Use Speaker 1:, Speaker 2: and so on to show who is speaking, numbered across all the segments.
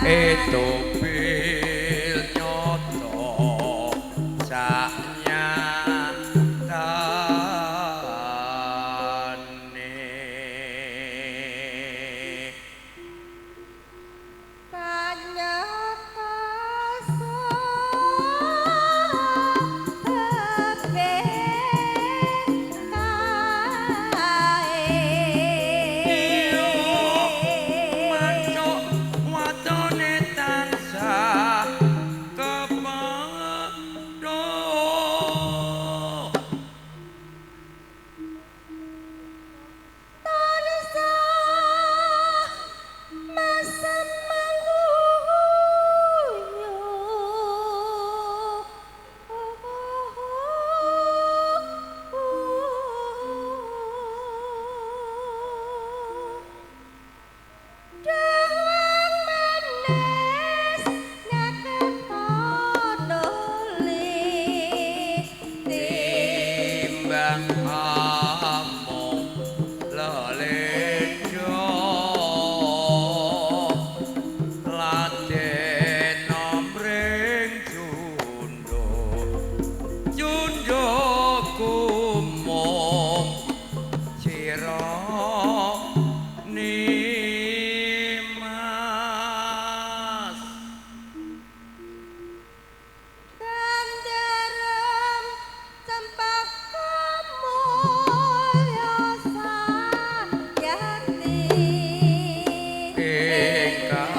Speaker 1: Itu bil nyoto saknyatane.
Speaker 2: Kanyata sabe kae.
Speaker 1: Iya, mancuk watone tansah kepethuk.
Speaker 2: Tansah masem mangguyu. Dawang manis nyaketanuli.
Speaker 1: Timbang amung lelendho laden mring jundo jundo kumung sira nimas.
Speaker 2: Gandaram cempaka mulya sayakti.
Speaker 1: Ingkang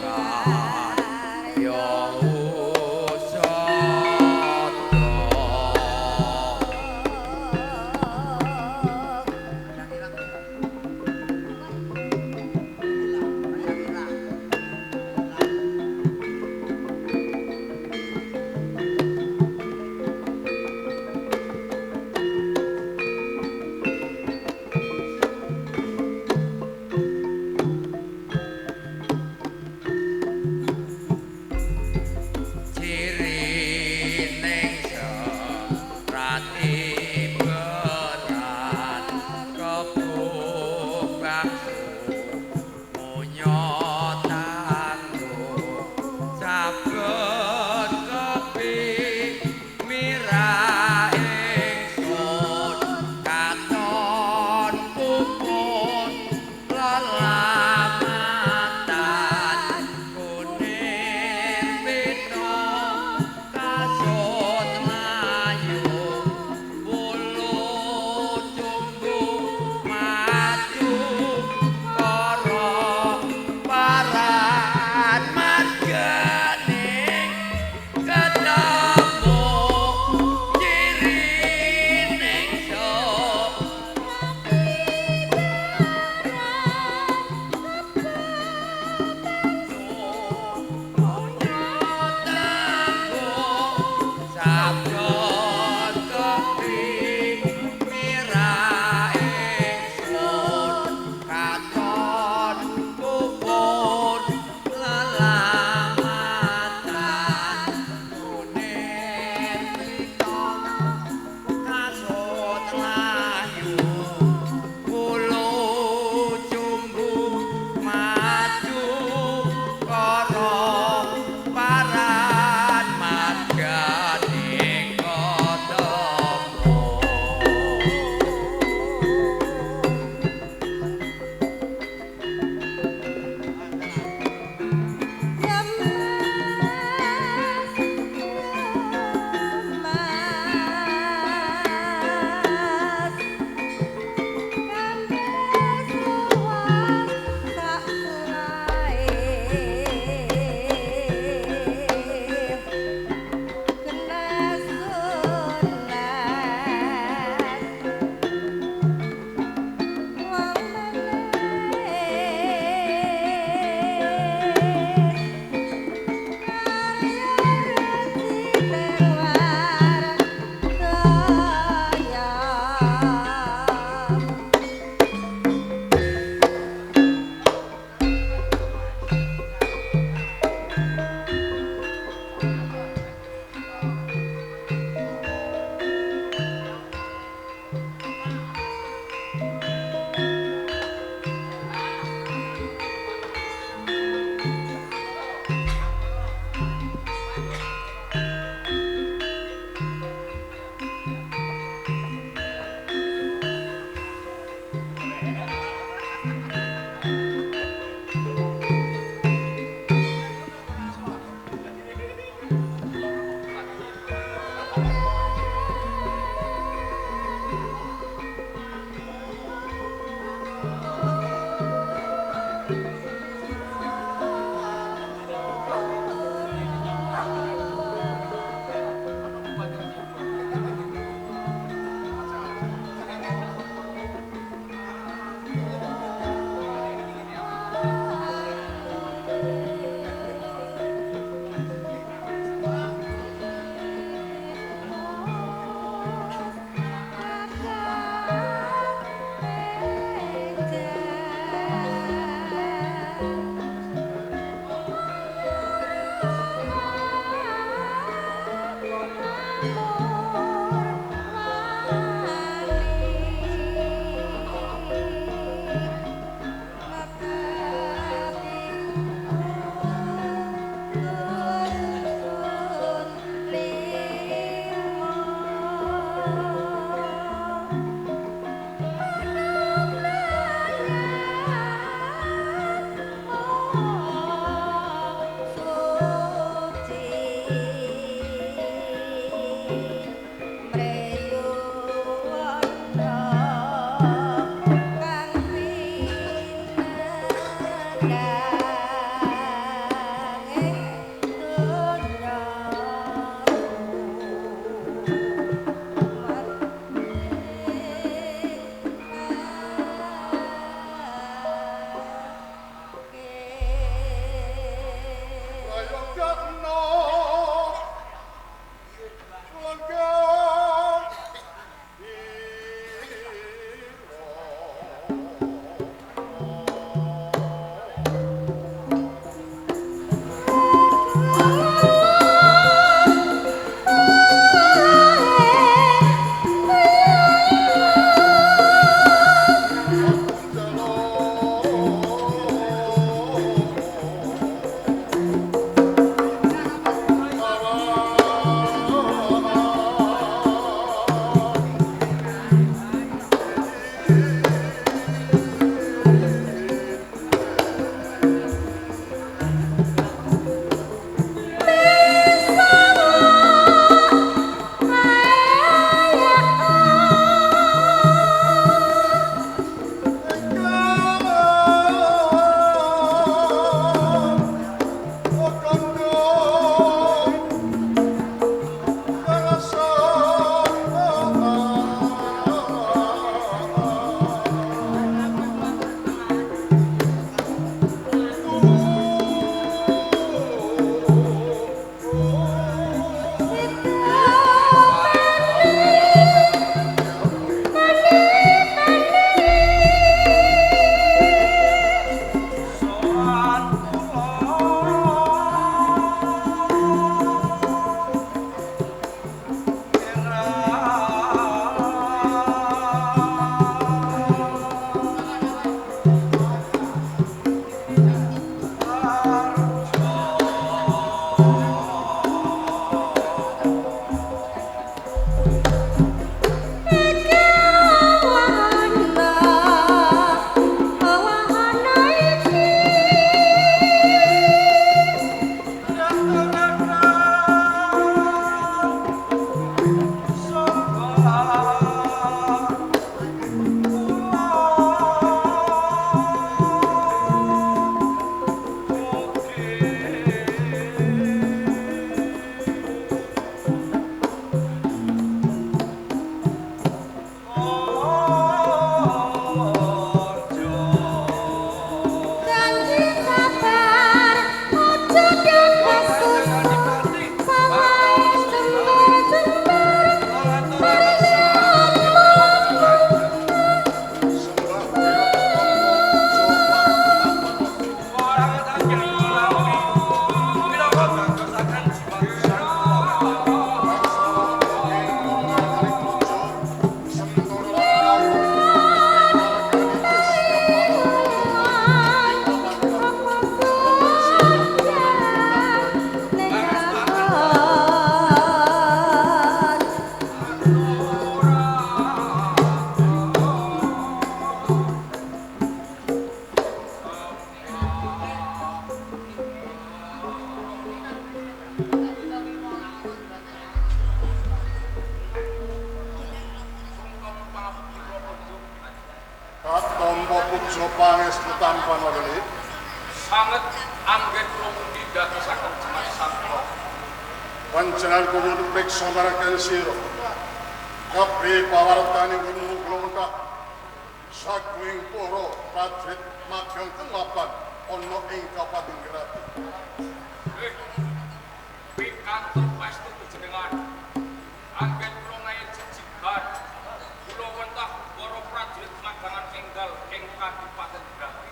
Speaker 1: karya usada. Cirining serat iberat kebuk bangsu munyo tangguh saben kepi mirah ingsun katon puput lelamatan kunir pito kasut mlayu wulu jumbu maju.
Speaker 3: puja pangestu tanpa nolili.
Speaker 4: Sanget anggen kula mugi dadosaken jimat sampura.
Speaker 3: Panjenengan kudu priksa marang sira. Kabeh pawartane gunung glontah saking para prajurit magang kelapan ana ing Kabupaten Grati.
Speaker 4: Nggih. Pikantuk paestu panjenengan. Anggen kula ngayen jejiban. Kula wentah para prajurit magangan enggal ing Kadipaten Grati.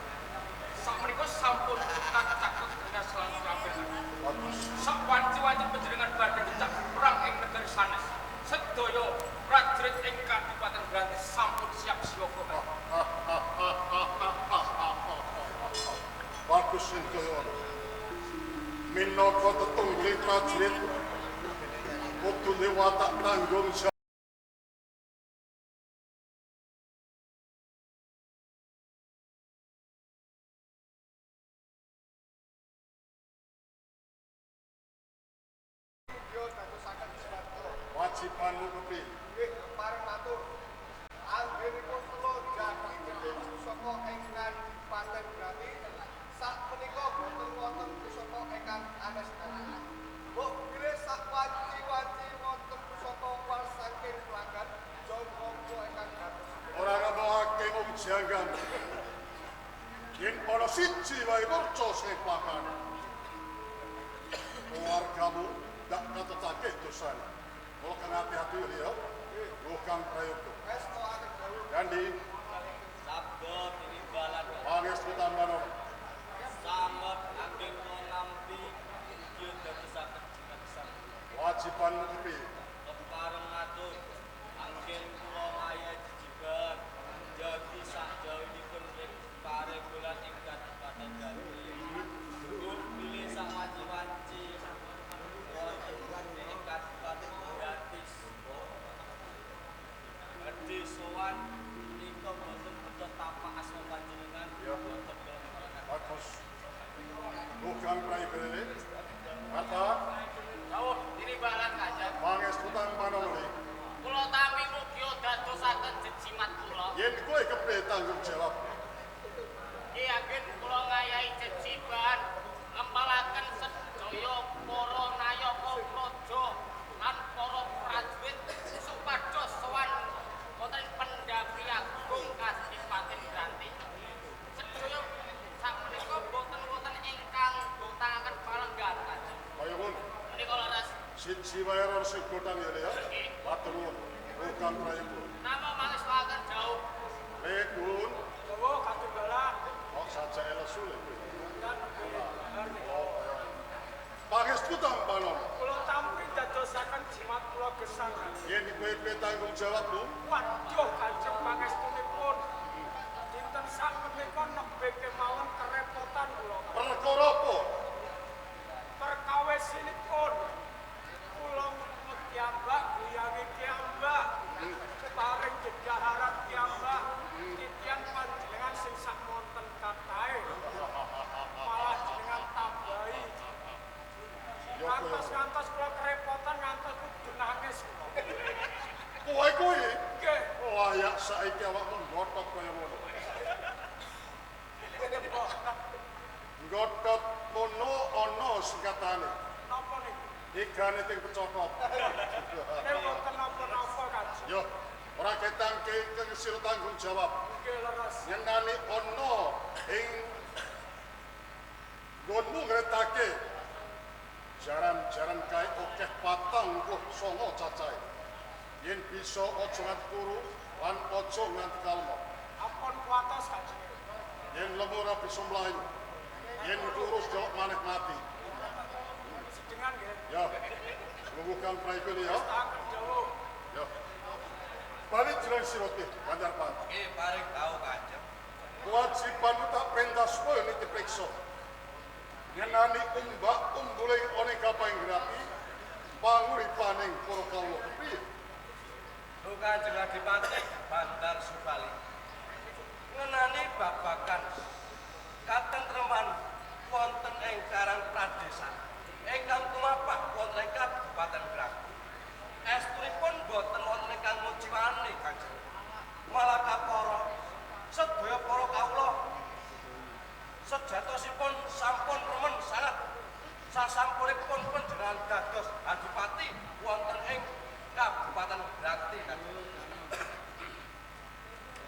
Speaker 4: Sakmenika sampun kacaket dinas lan srabehan.
Speaker 3: Bagus.
Speaker 4: Sak wanci-wanci panjenengan badhe dicak perang ing negari sanes. Sedaya prajurit ing Kadipaten Grati sampun siap siaga.
Speaker 3: Bagus sing kaya ngono. Minangka tetunggiling prajurit kudu duwe watak tanggung jawab. Wajibanmu kepriye?
Speaker 5: Nggih, pareng matur. Anggenipun kula jagi gedhe pusaka ing Kadipaten Grati, sakmenika boten wonten pusaka ingkang anes-anes. Mbok bilih sak wanci-wanci wonten pusaka wal saking pelanggan jangka kula ingkang dados.
Speaker 3: Ora ngemokake wong janggan. Yen ana siji wae perca sing pakan. Keluargamu dak katetake dosane. Kula kang ati-ati ya. Luh kang prayoga.
Speaker 5: Esto aken dawuh.
Speaker 3: Gandhi,
Speaker 6: Sabda tinimbalan
Speaker 3: pangestu tambanono.
Speaker 6: sanget anggen kula nampi mugi dadosaken jimat sampura.
Speaker 3: Wajibanmu kepriye?
Speaker 6: Kepareng matur anggen kula ngaya jejiban jagi sakjawinipun ing paregolan ing Kadipaten Grati. Mbok bilih sak wanci-wanci wonten ing Kadipaten Grati badhe sowan menika boten beto tapak asma panjenengan
Speaker 3: Ya.
Speaker 6: boten kula ngemolaken.
Speaker 3: Bagus. Luh kang prayoga. Kata
Speaker 7: Dawuh tinimbalan Kanjeng.
Speaker 3: pangestu tambanono.
Speaker 7: Kula tampi mugi dadosaken jejimat kula.
Speaker 3: Yen kowe kepriye tanggung jawab?
Speaker 7: Nggih anggen kula ngayahi jejiban ngempalaken sedaya para nayaka praja lan para prajurit supados sowan wonten pendhapi agung Kadipaten Granti. Sedaya sakmenika boten wonten ingkang gotangaken palenggan Kanjeng.
Speaker 3: Kaya ngono.
Speaker 7: Menika leres.
Speaker 3: Siji wae ora sing gotang ya, Le, ya.
Speaker 7: Nggih.
Speaker 3: Matur nuwun. Luh kang prayoga.
Speaker 7: Napa mangestuaken jauh.
Speaker 3: Lekun,
Speaker 4: Dawuh katimbalan.
Speaker 3: kok sajake lesu lho kowe.
Speaker 4: Dan nembe
Speaker 3: Oh, kaya ngono. Pangestu tampanono.
Speaker 4: kula tampi dadosaken jimat kula gesang.
Speaker 3: Yen kowe piye tanggung jawabmu?
Speaker 4: Waduh Kanjeng pangestunipun. Dinten sakmenika nembe kemawon kerepotan kula.
Speaker 3: Perkara apa?
Speaker 4: Perkawisinipun kula ngemut piyambak guyangi piyambak. Paring dedaharan piyambak. Titian panjenengan sing sakmonten kathahe. Malah jenengan tambahi.
Speaker 3: Ya kowe.
Speaker 4: Ngantos-ngantos kula kerepotan ngantos kudu nangis kula.
Speaker 3: Kowe kuwi
Speaker 4: Nggih.
Speaker 3: layak saiki awakmu ngotot kaya ngono. Ngotot ngono ana singkatane.
Speaker 4: Napa niku?
Speaker 3: Igane ting pecotot.
Speaker 4: Nek boten napa-napa Kanjeng.
Speaker 3: Yo, ora ketangke ingkang sira tanggung jawab.
Speaker 4: Nggih leres.
Speaker 3: Nyenani ana ing nggonmu ngretake jaran-jaran kae akeh 49 cacahe. Yen bisa aja nganti turu lan aja nganti kalma.
Speaker 4: Ampun kuwatos Kanjeng.
Speaker 3: Yen lemu ora bisa mlayu. Yen kurus delok maneh mati.
Speaker 4: Sedengan nggih.
Speaker 3: Ya. Lungguh kang prayoga ya.
Speaker 4: Aken dawuh.
Speaker 3: Ya. Bali jeneng sira teh Bandarpati.
Speaker 1: Nggih paring dawuh Kanjeng.
Speaker 3: Kewajibanmu tak perintah supaya niti priksa. Ngenani umbak umbuling ana ing Kapaing Grati, panguripaning para kawula kepriye?
Speaker 1: Lho Kanjeng Adipati Bandar Subali. Ngenani babagan katentreman wonten ing Karang Pradesan ingkang tumapak wonten ing Kabupaten Grati. Estunipun boten wonten ingkang nguciwani Kanjeng. Malah kapara Sedaya para kawula sejatosipun sampun remen sangat sasampunipun panjenengan dados adipati wonten ing Kabupaten Brati.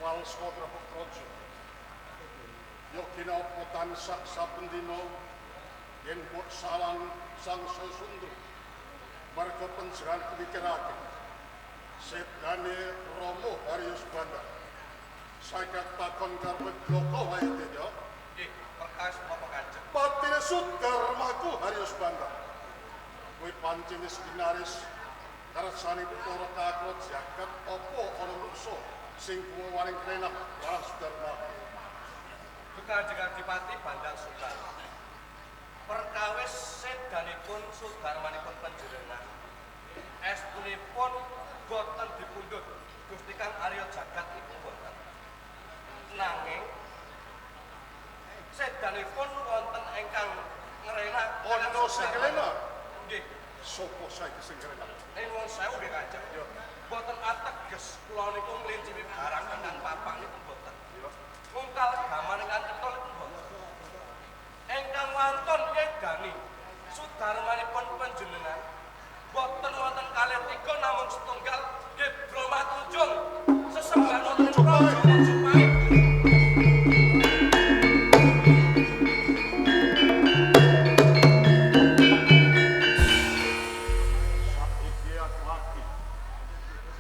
Speaker 3: Walsa Praja. Ya kinapa tansah saben dina yen mbok salang sangsaya sundra marga panjenengan kumikirake sedane Rama Haryos Bandar. Saiki takon karepe bloko wae ya.
Speaker 1: Nggih, perkawis menapa Kanjeng?
Speaker 3: Patine Sudarmaku Haryos Bandar. Kowe pancen wis kinaris kersane para kakra jagat apa ana muksa sing kuwaring krenah marang Sudarmaku.
Speaker 1: Kanjeng Adipati Bandar Sukar. Perkawis sedanipun sudarmanipun panjenengan estunipun boten dipundhut Gusti Kang Arya Jagat niku boten. Nanging sedanipun wonten ingkang ngrenah
Speaker 3: ana sing ngrena.
Speaker 1: Nggih,
Speaker 3: sapa saiki sing ngrena?
Speaker 1: Nuwun sewu nggih Kanjeng. Boten ateges kula niku nglincipi barang ingkang papak niku boten. Ngungkal gaman ingkang cetha niku boten. Ingkang wantun nyedani sudarmanipun panjenengan boten wonten kalih tiga namung setunggal nggih Brahma Tunjung sesembahan wonten ing Praja Majapahit.
Speaker 3: Saiki aku lagi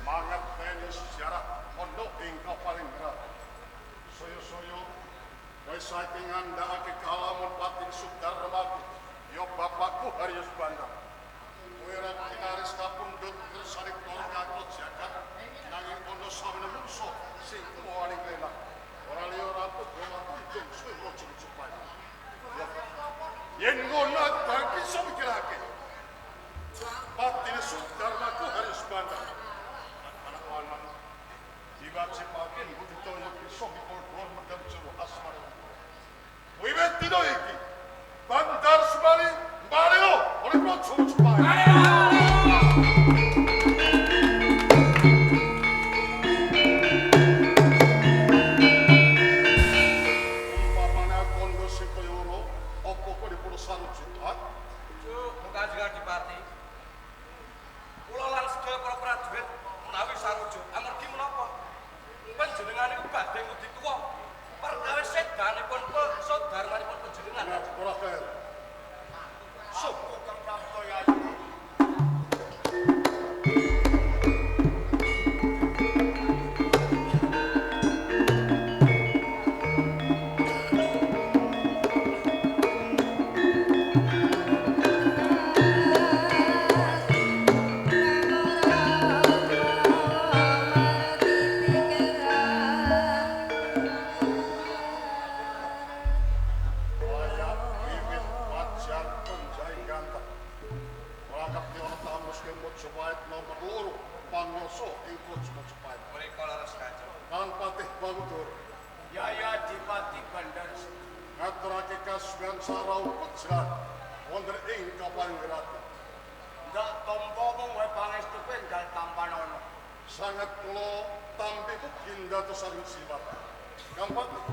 Speaker 3: mangerteni sejarah ana ing Kapaling Grati. Saya-saya kowe saiki ngandhakake kalamun pating Sudarmaku ya bapakku Haryos Bandar. Kowe ora kinaris kapundhut kersane para kakra jagat nanging ana sawene mungsa sing kuwaning krenah. Ora liya Ratu Brahma Tunjung suwe raja Majapahit. Ya yen ngono aku bareng bisa mikirake. Patine Sudarmaku Haryos Bandar. Anak lanang diwajibake budidaya bisa mikul dhuwur mendem jero asmara. Wiwit dina iki Bandar Sumali mbaleo oleh Praja Majapahit. Umpamane kondo sing kaya ngono, apa kowe dipun sarujuk?
Speaker 1: Kanjeng Adipati, kula lan sedaya para prajurit menawi sarujuk amargi menapa panjenengan niku badhe ngudi tuwa perkawis sedanipun sudarmanipun panjenengan.
Speaker 3: Ora kaya.
Speaker 5: Aku kang prapta Yai.
Speaker 3: Layak wiwit wajar penjai ganteng. Ora kapti ana tamus ke Majapahit nomor 2 panguwasa ing Praja Majapahit.
Speaker 1: Menika leres Kanjeng.
Speaker 3: Kang Patih Bawudor
Speaker 5: Yai Adipati Bandar
Speaker 3: ngaturake kasuwan sarau pejran wonten ing Kapaling Grati.
Speaker 5: Ndak tampa mung wae pangestuku enggal tampanana.
Speaker 3: Sanget kula tampi mugi ndadosaken jimat. Kang Patih,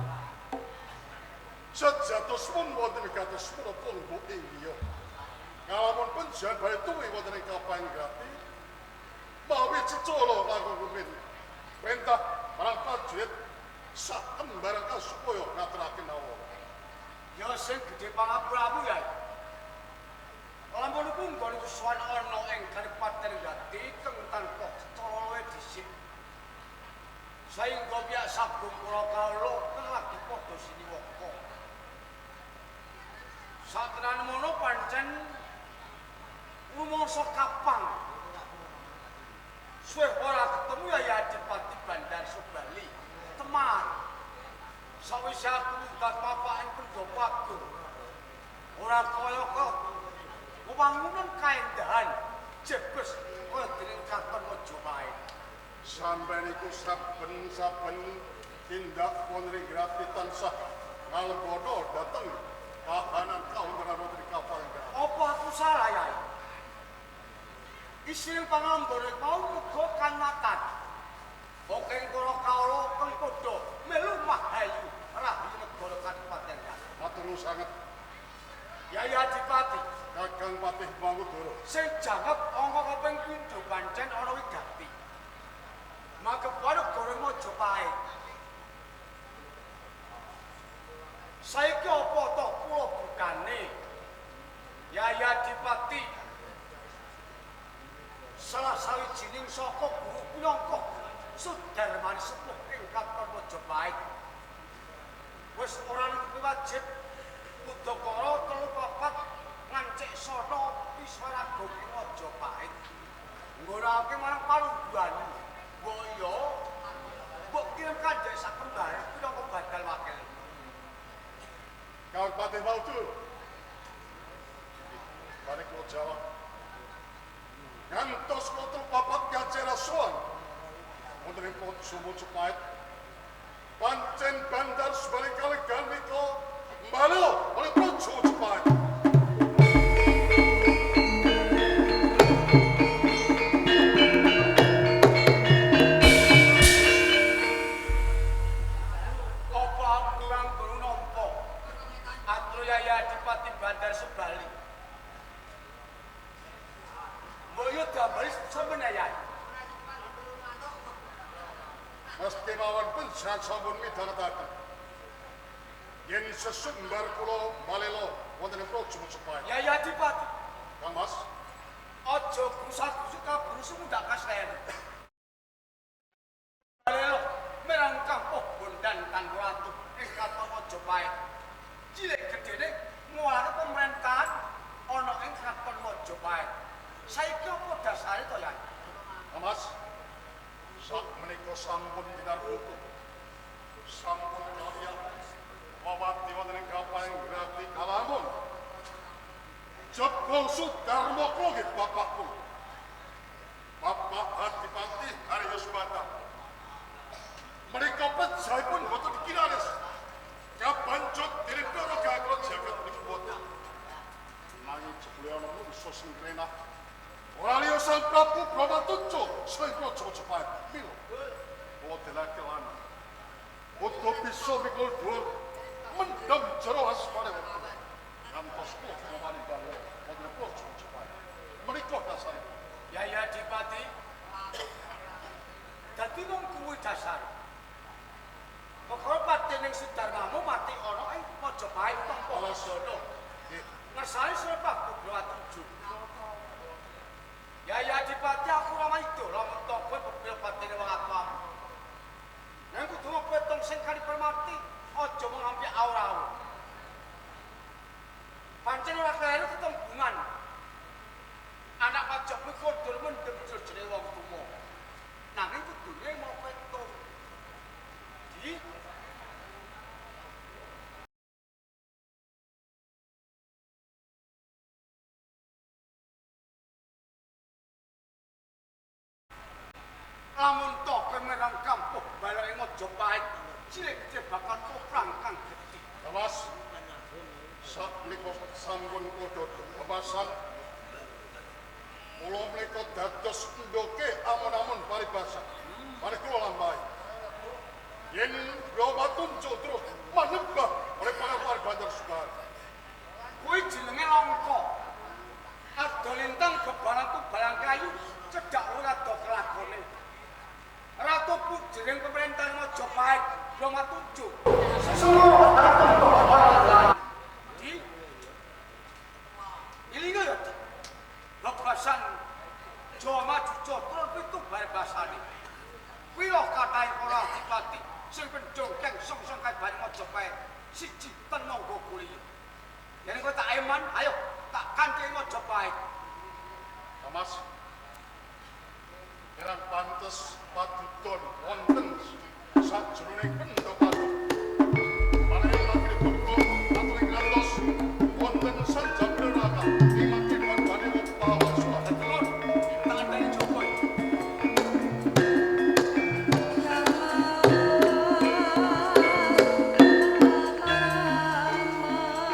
Speaker 3: sejatosipun wonten wigatos kula tunggu ing liya. Kalamun panjenengan badhe tuwi wonten ing Kapaling Grati, mawi cecala langkung rumin perintah marang prajurit sak kembarang supaya ngaturake nawara.
Speaker 5: Ya sing gedhe pangapuramu Yai. Lamun iku nggon iku sowan ana ing Kadipaten Grati keng tanpa cecala luwih dhisik. Saengga pihak sagung kula kawula kang lagi padha siniwaka. Satenan mono pancen rumangsa kapang. Suwe ora ketemu Yai Adipati Bandar Subali. Temar. Sawise aku minggat papaking Pendopo Agung. Ora kaya kok wewangunan kaendahan jebes kaya dening katon Majapahit.
Speaker 3: Sampeyan iku saben-saben tindak wonten ing Grati tansah ngalembana dhateng kahanan kawontenan wonten ing Kapaling Grati.
Speaker 5: Apa aku salah, Yai? Isine pangambane mau muga kanyatan. Oke para kawula kang padha
Speaker 8: melu mahayu rahayu negara Kadipaten.
Speaker 3: Matur nuwun sanget.
Speaker 8: Yai Adipati,
Speaker 3: Kakang Patih Mangudara.
Speaker 8: Sing jangkep angka kaping pindho pancen ana wigati. Magepokan negara Majapahit. Saiki apa to kula bukane? Yai Adipati salah sawijining saka guru pinangka Sudarmani sepuh ing Kraton Majapahit. Wis ora nutupi wajib Udakara 3 4 ngancik sono Piswaraga ing Majapahit. Nggonake marang palungguhan. Mbok iya mbok kirim kandhek sak kembare pinangka badal wakil.
Speaker 3: Kang Patih Maudur. Balik kula jawab. Ngantos kula 4 gajera sowan wonten ing Praja Majapahit. Pancen bandar sebalik kalegan nika mbalo oleh Praja Majapahit.
Speaker 8: Apa aku kurang guru nampa atur Yai Adipati Bandar Sebali. Mbok yo damel sampeyan Yai.
Speaker 3: Mesti mawon panjenengan sampun midhangetaken. Yen sesumbar kula balela wonten ing Praja Majapahit.
Speaker 8: Yai Adipati,
Speaker 3: Kang Mas,
Speaker 8: aja grusak-grusuk kabrusu mundak kaslen. Balela merang kampuh bondan tanpa ratu ing Kraton Majapahit. Cilik gedene ngolahke pemerintahan ana ing Kraton Majapahit. Saiki apa dasare to, Yai?
Speaker 3: Kang Mas, sak menika sampun kinarbuka. Sampun kaliyan wawati wonten ing kapaing grati kalamun. Joko Sudarma kula nggih bapak kula. Bapak Adipati Haryo Subata. Menika pejahipun boten kinaris. Kabanjut dening paraga kula jagat niku boten. Nanging jebule ana mungsuh sing krenah. Ora liya Sang Prabu Brahmatuja saking Praja Majapahit. Mila kula delake lan uga bisa mikul dhuwur mendem jero asmane wektu. Ngantos kula wani bala wonten Praja Majapahit. Menika dasare.
Speaker 8: Yai Adipati, dadi wong kuwi dasar. Perkara patining Sudarmamu mati ana ing Majapahit tanpa Wasana.
Speaker 3: Nggih.
Speaker 8: Ngersane Sri Prabu Brahmatuja. Yai Adipati aku ora maido lamun to kowe pepil patine wong atuamu. Nang kudu petung sing kalipermati aja mung ampi aur-aur. Pancen ora kleru tetembungan. Anak pajak kuwi kondur mendem jejere wong tuwa. Nanging kudune mau petung. Di lamun to kowe merang kampuh bala ing Majapahit cilik gedhe bakal perang kang gedhe.
Speaker 3: Mas, sak menika sampun padha kepasan. Kula menika dados endoke amon-amon paribasan. Mari kula lampahi. Yen Brahmatunca terus manembah oleh para Bandar Subari.
Speaker 8: Kuwi jenenge langka. Ado lintang gebaran tubalan kayu cedhak ora do kelakone. Ratu Pujering pemerintahan Majapahit Brahmatuja. Di ilinga ya. Bebasan Jawa maju Jatra pitu barbasane. Kuwi lho katahe para adipati sing pendongkeng song-song kabar Majapahit siji tenaga kuliah. Yen kowe tak eman, ayo tak kanthi Majapahit.
Speaker 3: Mas, kirang pantes padudon wonten sajroning pendhapa. Marang mangke duka aturing ngantos wonten sanjabranaka ing mangke wandane pawasan.
Speaker 8: Nuwun, tak andani Joko.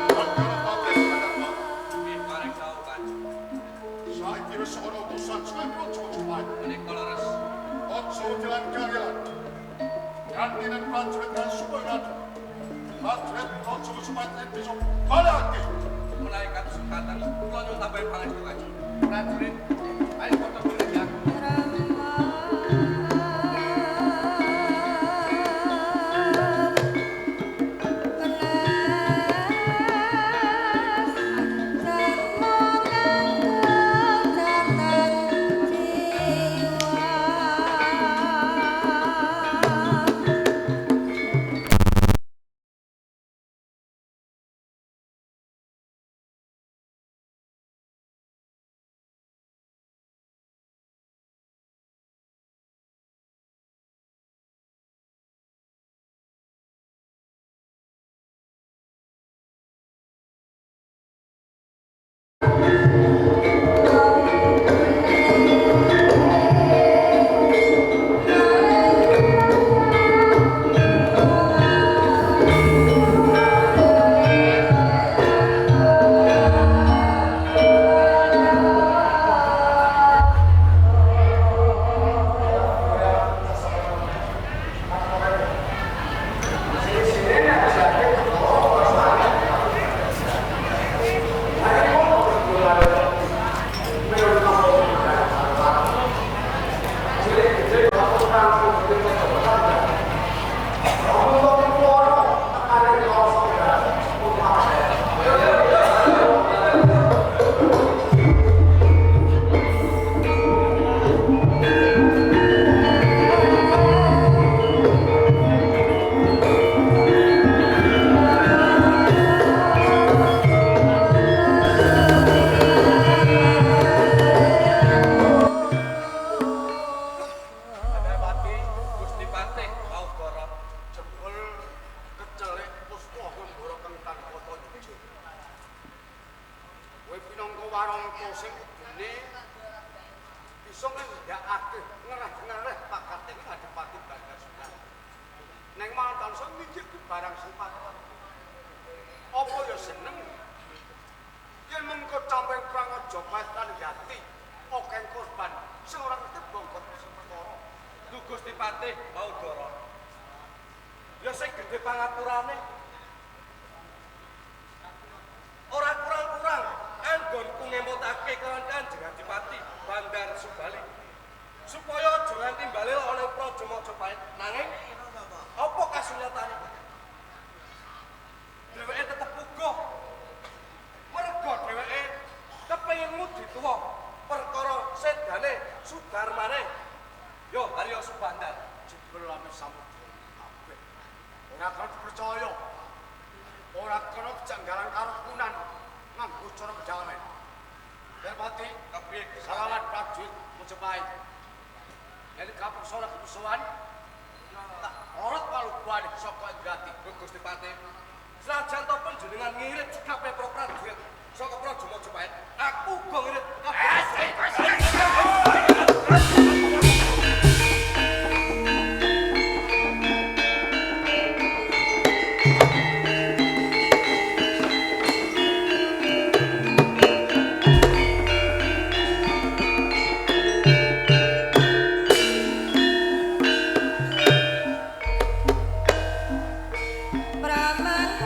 Speaker 3: Bathara Patih Kadarma,
Speaker 1: Nggih, bareng sawuh Kanjeng.
Speaker 3: saiki wis ana utusan saking Praja Majapahit.
Speaker 1: Menika leres.
Speaker 3: Aja jalan kangelan. Gantinan prajurit prajurit Praja Majapahit bisa balake.
Speaker 1: Menawi kados mekaten kula nyuwun tambahi pangestu Kanjeng. Prajurit, ayo padha golek ya. Gusti Patih Maudara.
Speaker 8: Jebul kecelik puspa ngembara kang tanpa tojo. Kowe pinangka warangka sing kudune bisa ngendhakake ngereh-ngereh pakartene Adipati Bandar Sunan. Neng malah tansah mikirke barang sing patut. Apa ya seneng yen mengko camping perang Majapahit lan Yati akeh korban sing ora ngerti bongkot perkara.
Speaker 1: Duh Gusti Patih Maudara. Ya sing gedhe pangapurane. Ora kurang-kurang anggonku ngemotake karo Kanjeng Adipati Bandar Subali. Supaya aja nganti bali ana Praja Majapahit. Nanging apa kasunyatane? Dheweke tetep puguh. Merga dheweke kepengin ngudi tuwa perkara sedane Sudarmane. Yo Haryo Subandar.
Speaker 8: Jebul ame samudra kabeh. Ora kena dipercaya. Ora kena kejanggalan karukunan nganggo cara kejawen. Derpati
Speaker 1: Kepiye
Speaker 8: salamat prajurit Majapahit. Yen kapeksa lagi musuhan tak orot palubuane saka Indrati.
Speaker 1: Gusti Patih. Senajan to panjenengan ngirit kabeh para prajurit saka Praja Majapahit, aku uga ngirit kabeh.
Speaker 2: Ramah.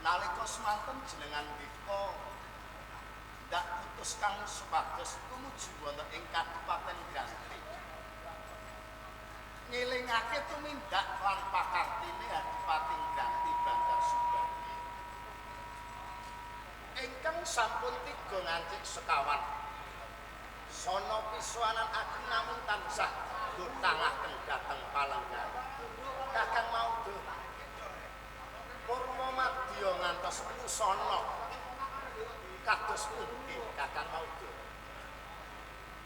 Speaker 9: Nalika semanten jenengan dika ndak utus kang supados tumuju wonten ing Kadipaten Granti. Ngelingake tumindak lan pakartine Adipati Granti Bandar Subali. Ingkang sampun tiga ngancik sekawan. Sono pisuanan ageng namung tansah dutangaken dhateng palenggan. Kakang Maudo Purwa Madya ngantos usana kados pundi Kakang Maudo?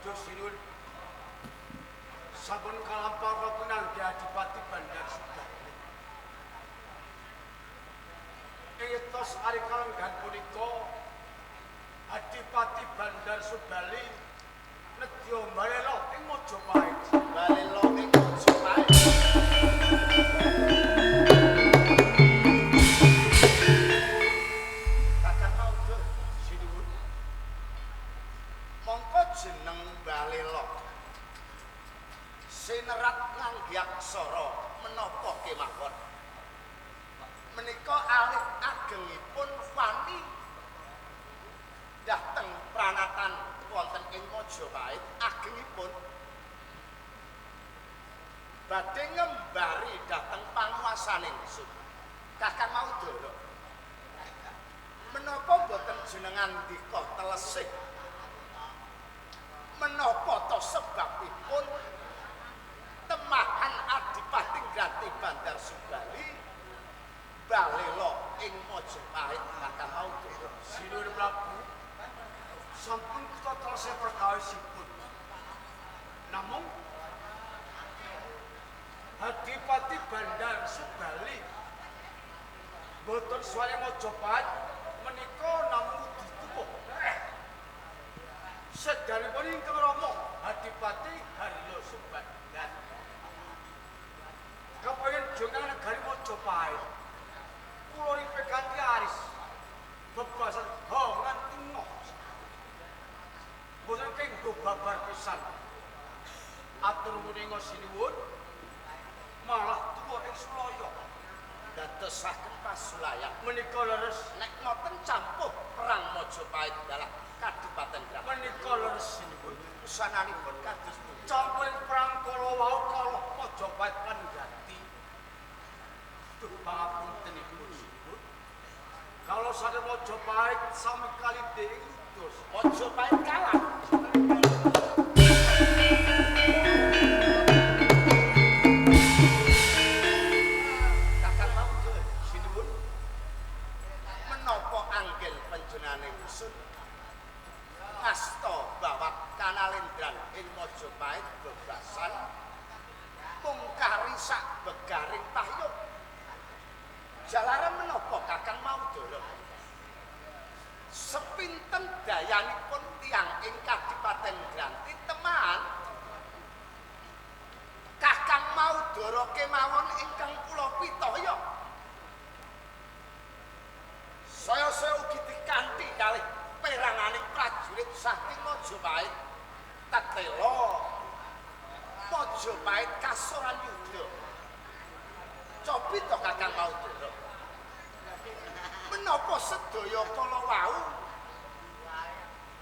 Speaker 8: Duh sinuwun, sampun kalampar pinanggi Adipati Bandar Subali. Ing tos ari kalenggan punika Adipati Bandar Subali nedya balela ing Majapahit.
Speaker 9: Balela ing Majapahit. Kakang Maudo
Speaker 8: Sinuwun,
Speaker 9: mongko jeneng Balela sinerat ngangge aksara menapa kemawon. Menika alih agengipun wani dhateng pranatan wonten ing Majapahit agengipun badhe ngembari dhateng panguwasaning ingsun. Kakang Maudara, menapa boten jenengan ndika telesih? Menapa to sebabipun temahan Adipati Granti Bandar Subali balela ing Majapahit Kakang Maudara?
Speaker 8: Sinuwun Prabu, sampun kita telesih perkawisipun. Namung Adipati Bandar Subali boten suwene Majapahit menika namung dituwuh. Sedanipun ingkang rama Adipati Haryo Subandar kepengin jongkang negari Majapahit. Kula ripe kanthi aris bebasan ho nganti ngoh. Boten kenggo babar pisan. Atur muninga sinuwun malah tuwa ing Sulaya.
Speaker 9: Dadosaken pasulayan
Speaker 8: Menika leres,
Speaker 9: nek ngoten campuh perang Majapahit dalah Kadipaten Granti.
Speaker 8: menika leres sinuwun.
Speaker 9: Usananipun kados pundi?
Speaker 8: Campuh perang kala wau kalah Majapahit lan Gati. Duh pangapuntenipun sinuwun. Kalau saking Majapahit sami kalinde ing Ludus.
Speaker 9: Majapahit kalah. Kakang Maudo,
Speaker 8: Sinuwun,
Speaker 9: menapa anggen panjenengan ingsun ngasta bawat kanalendran ing Majapahit bebasan mungkari sak begaring pahyuk. Jalaran menapa Kakang Maudara? Sepinten dayanipun tiyang ing Kadipaten Granti teman Kakang Maudara kemawon ingkang kula pitaya. Saya-saya ugi dikanthi kalih peranganing prajurit saking Majapahit. Tetela Majapahit kasoran yuda. Cobi to Kakang Maudara. Menapa sedaya kala wau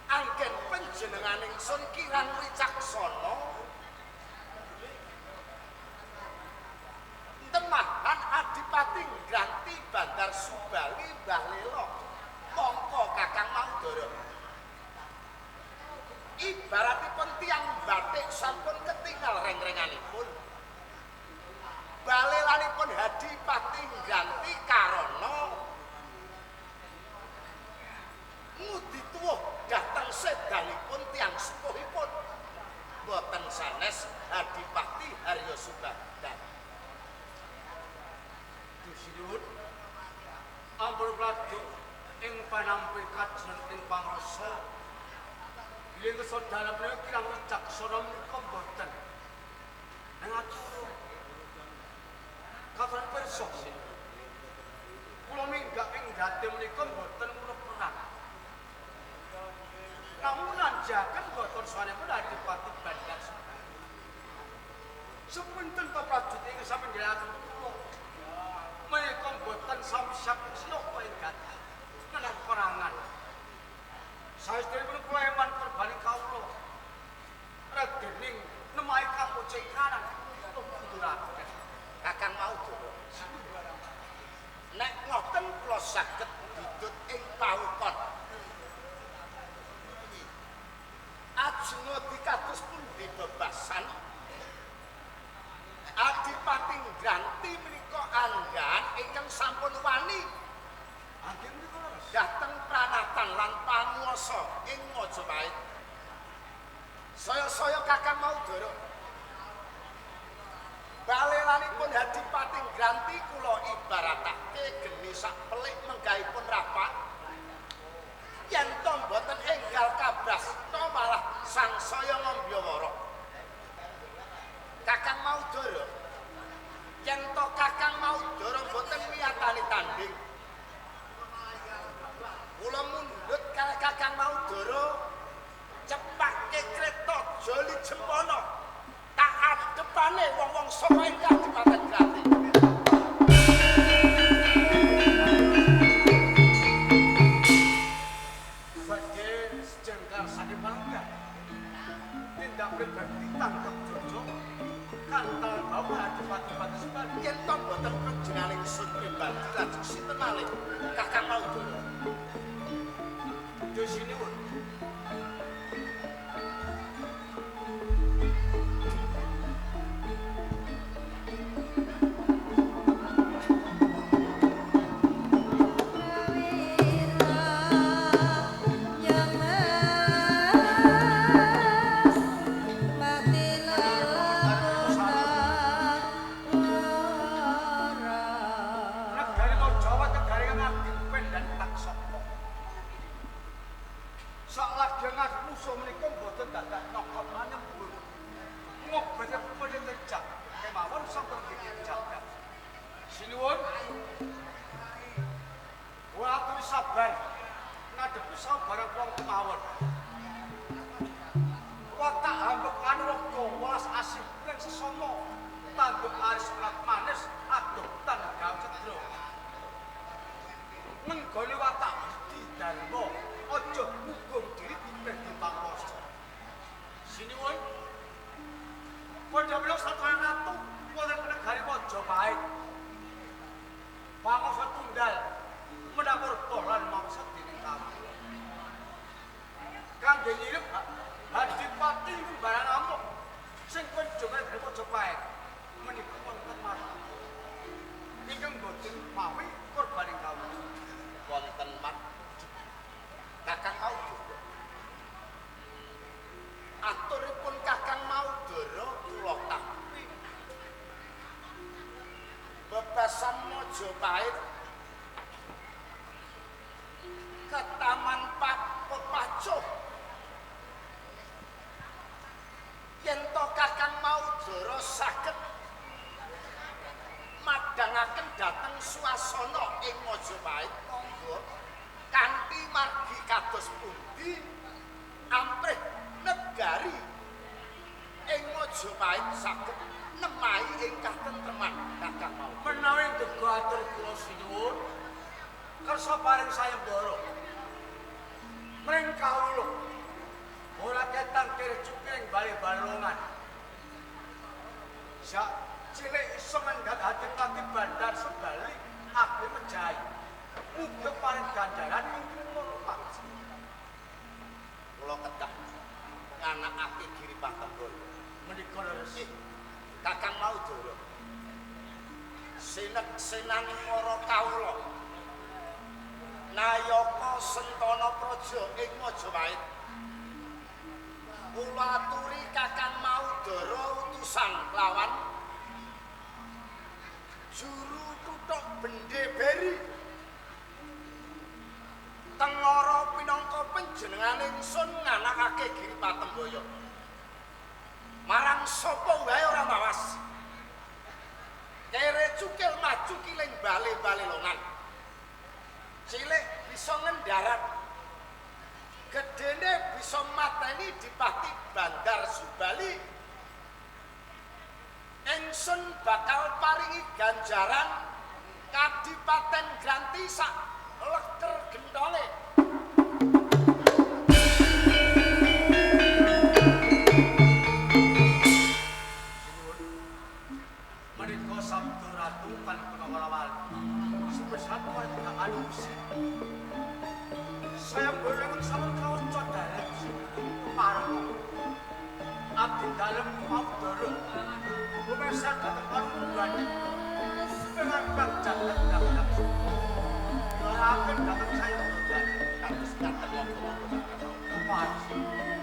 Speaker 9: anggen panjenengan ingsun kirang wicaksana temahan Adipati Granti Bandar Subali Mbah Lela. Mongko Kakang Maudara, ibaratipun tiyang batik sampun ketingal reng-renganipun. Balelanipun Adipati Granti karana ngudi tuwuh dhateng sedanipun tiyang sepuhipun. Boten sanes Adipati Haryo Subandar.
Speaker 8: Duh sinuwun, ampun pladuk ing panampi kajen ing pangrasa. Bilih kesodalan menika kirang wicaksana menika mboten. Nang atur katon pirsa sinuwun. Kula minggah ing dadi menika mboten murup perang. Namun nanjaken boten swanipun Adipati Bandar Subali. Sepunten to prajurit ingkang sami nderekaken kula. Menika mboten sami siap siapa ing gati. Saestune kula eman korbane kawula. Regening nemahi kapucing kanan kuduraken.
Speaker 9: Kakang Maudara. Nek ngoten kula saged bidut ing pawukon. Ajeng dikados pundi bebasan Adipati Ngranti menika anggahan ingkang sampun wani dhateng pranatan lan panguwasa ing Majapahit. Saya-saya Kakang Maudara. Balelanipun Adipati Ngranti kula ibaratake geni sak pelik menggahipun rapak. Yen to mboten enggal kabrasta malah sangsaya ngombyawara. Kakang Maudara, yen to Kakang Maudara mboten miyatani tanding, kula mundhut kalih Kakang Maudara cepake kreta joli jempono tak adepane wong-wong saka ing Kadipaten Grati.
Speaker 8: Badhe sejengkal saking Palunggan tindak pribadi tangkep Jojo kantal bawa Adipati Subali.
Speaker 9: Yen to mboten panjenengan ingsun pribadi lajeng sinten malih Kakang Maudara?
Speaker 8: Desinuwun. Negari Jawa negari kang ageng pendan taksaka. Sak lagi musuh menika mboten dadak nyokot manembur. Ngobete penetejak kemawon sampun dikejak. Sinuwun. Kula aturi sabar ngadepi sabarang wong kemawon. Watak hambek anuroga welas asih ring sesama tanduk aris prat manis adoh tan gawe cedra. Nenggone watak budi dharma aja mugung diri dipendhi panguwasa. Sinuwun. Padha menawa satunggaling ratu wonten negari Majapahit. Panguwasa tunggal menawa reba lan mangsa dening kawula. Kangge nyirep Adipati ngumbaran amuk sing kunjungan negari Majapahit menika wonten marang ingkang boten mawi korbaning kawula.
Speaker 9: Wonten mat Kakang Maudara. Aturipun Kakang Maudara kula tampi. Bebasan Majapahit ketaman pepacuh. Yen to Kakang Maudara saged madhangaken dhateng swasana ing Majapahit monggo kanthi margi kados pundi amprih negari ing Majapahit saged nemahi ing katentreman Kakang Maudara.
Speaker 8: Menawi ndega atur kula sinuwun kersa paring sayembara mring kawula ora ketang kere cuking bale-balongan. Sak cilik iso mendhat Adipati Bandar Subali abdi mejahi. Mugi paring ganjaran ingkang maha.
Speaker 9: Kula kedah nganakake Giri Patembaya.
Speaker 8: Menika leres.
Speaker 9: Kakang Maudara. Sinek-sinan para kawula Nayaka Sentana Praja ing Majapahit. Kula aturi Kakang Maudara utusan lawan juru tutuk bende beri tengara pinangka panjenengane ingsun nganakake Giri Patembaya. Marang sapa wae ora mawas. Kere cukil maju kiling bale-bale longan. Cilik bisa ngendarat, gedene bisa mateni Dipati Bandar Subali. Ingsun bakal paringi ganjaran Kadipaten Granti sak leker gentole.
Speaker 8: Saya boleh sampun kawaca dalem kepareng. Abdi dalem Maudara. Lumesan dhateng panuwun. Pengen jagat dhateng. Ngaraken dhateng saya
Speaker 9: Kados ngaten monggo-monggo.
Speaker 8: Kepareng.